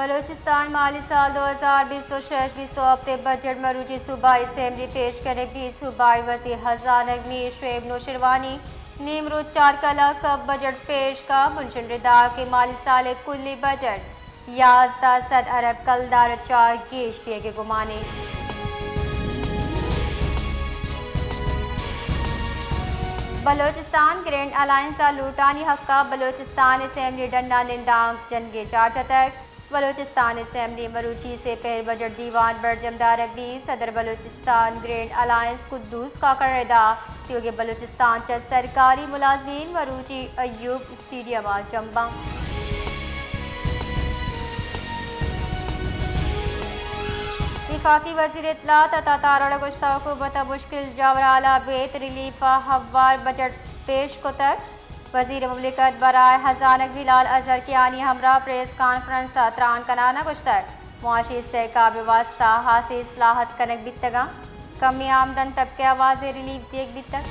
بلوچستان مالی سال دو ہزار بیست و شش بیست و ہپت ءِ بجٹ مروچی صوبائی اسمبلی پیش کنگ بیت۔ صوبائی وزیر ہزانگ میر شعیب نوشیروانی نیمروچ چارکلہ ءَ بجٹ پیش کا۔ بنشن ردا کہ مالی سال ءِ کلی بجٹ یازدہ سد ارب کلدار ءَ چہ گیش بیگ ءِ گمان اِنت۔ بلوچستان گرینڈ الائنس ءَ لوٹانی حق ءَ بلوچستان اسمبلی ڈن ءَ نندانک جنگ ءِ چارج اتگ۔ بلوچستان اسمبلی مروچی سے پہل بجٹ دیوان برجم دارگ بیت۔ صدر بلوچستان گرینڈ الائنس قدوس کاکڑ ردا تیوگیں بلوچستان چہ سرکاری ملازمین مروچی ایوب اسٹیڈیم ءَ جمع باں۔ وفاقی وزیر اطلاعات عطا تارڑ ءَ گوشتگ، حکومت ءَ مشکل جاور حال ءَ بیت، ریلیف ءَ ہوار بجٹ پیش کتگ۔ وزیر مملکت برائے ہزانگ بلال اظہر کیانی ہمراہ پریس کانفرنس ءَ تران کنان ءَ گوشتگ، معاشی استحکام ءِ واستہ ہاسیں اصلاحات کنگ بیتگ اَنت، کمیں آمدن طبقہ ءَ واضح ریلیف دیگ بیتگ۔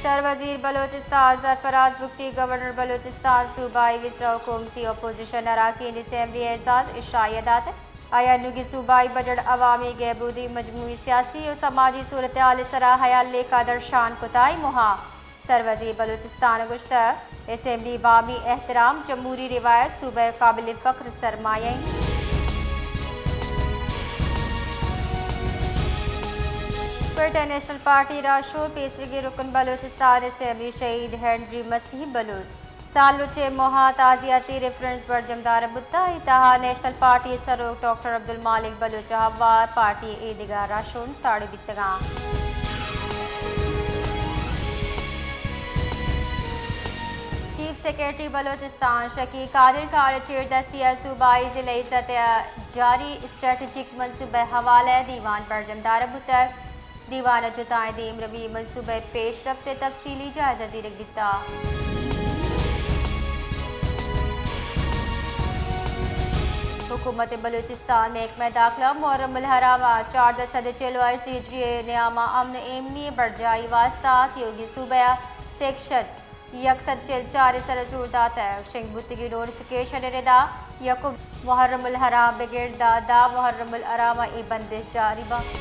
سروزیر بلوچستان سرفراز بگٹی گورنر بلوچستان صوبائی وزرا حکومتی اپوزیشن اراکین اسمبلی اعزاز اشاعیہ داتگ۔ آئی ءَ انوگیں صوبائی بجٹ عوامی گہبودی، مجموعی سیاسی و سماجی صورتحال ءِ سرا ہیال لیکہ درشان کت ءُ اے موہ ءَ سروزیر بلوچستان ءَ گوشتگ، اسمبلی بامی احترام، جمہوری روایت، صوبہ ءِ قابل فخر سرمایہ اِنت۔ کوئٹہ نیشنل پارٹی راہشون پیسریگیں رکن بلوچستان اسمبلی شہید ہنری مسیح بلوچ سالمرچی ءِ موہ ءَ تعزیتی ریفرنس برجم دارگ بوتگ۔ اے تہا نیشنل پارٹی ءِ سروک ڈاکٹر عبدالمالک بلوچ ءَ ہوار پارٹی ءِ ایدگہ راہشون ساڑی بیتگ اَنت۔ چیف سیکرٹری بلوچستان شکیل قادر کار ءِ چیردستی ءَ صوبائی ضلعی سطح ءَ جاری اسٹریٹجک منصوبہ ءِ حوالہ ءَ دیوان برجم دارگ بوتگ۔ دیوان ءَ جتائیں دیمروی، منصوبہ ءِ پیشرفت ءِ تفصیلی جائزہ زیرگ بیتگ۔ حکومت بلوچستان محکمہ داخلہ محرم الحرام ءَ چاردہ سد ءُ چل ءُ ہشت ہجری ءِ نیام ءَ امن ءُ ایمنی ءِ برجاہی ءِ واستہ تیوگیں صوبہ ءَ سیکشن یک سد چل چار ءِ سر ءَ زور داتگ۔ شنگ بوتگیں نوٹیفکیشن ءِ ردا یکم محرم الحرام بگر داں دہ محرم الحرام ءَ اے بندش جاری بنت۔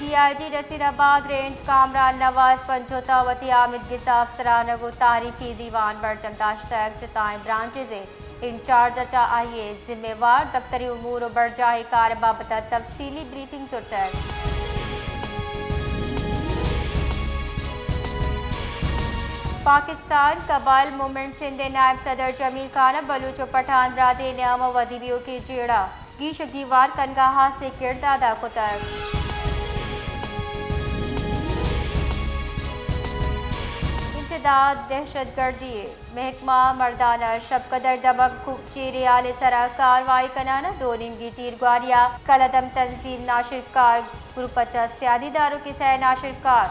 ڈی آئی جی نصیر آباد رینج کامران نواز پنجوتا وتی آمدگس ءَ افسران ءَ گوں تعریفی دیوان برجم داشتگ۔ جتائیں برانچز ءِ انچارج ءَ چہ آئی ءِ ذمہ وار دفتری امور ءُ برجاہی کار ءِ بابت ءَ تفصیلی بریفنگ زرتگ۔ پاکستان قبائل موومنٹ سندھ ءِ نائب صدر جمیل خان ءَ بلوچ ءُ پٹھان برادری ءِ نیام ءَ ودی ایوکیں جیڑہ گیش ءُ گیوار کنگ ءَ ہاسیں کرد ادا کتگ۔ امتداد دہشت گردی ءِ محکمہ مردان ءَ شپ قدر دمگ چیریں ہال ءِ سرا کاروائی کنان ءَ دو نیمگی تیرگواری ءَ کلدم تنظیم ناشرکار گروپ ءَ چہ سیادی دار ءُ کسہ ءِ ناشرکار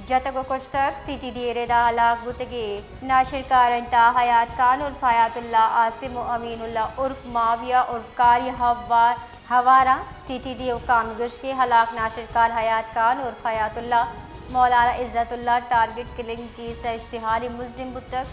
جتگ ءُ کشتگ۔ سی ٹی ڈی ءِ ردا ہلاک بوتگیں ناشرکارانی تہا حیات خان عرف حیات اللہ، عاصم ءُ امین اللہ عرف معاویہ عرف قاری ہوار ہوار اَنت۔ سی ٹی ڈی ءِ حکام گوشت کہ ہلاک ناشرکار حیات خان عرف حیات اللہ مولانا عزت اللہ ٹارگٹ کلنگ کیس ءِ اشتہاری ملزم بوتگ۔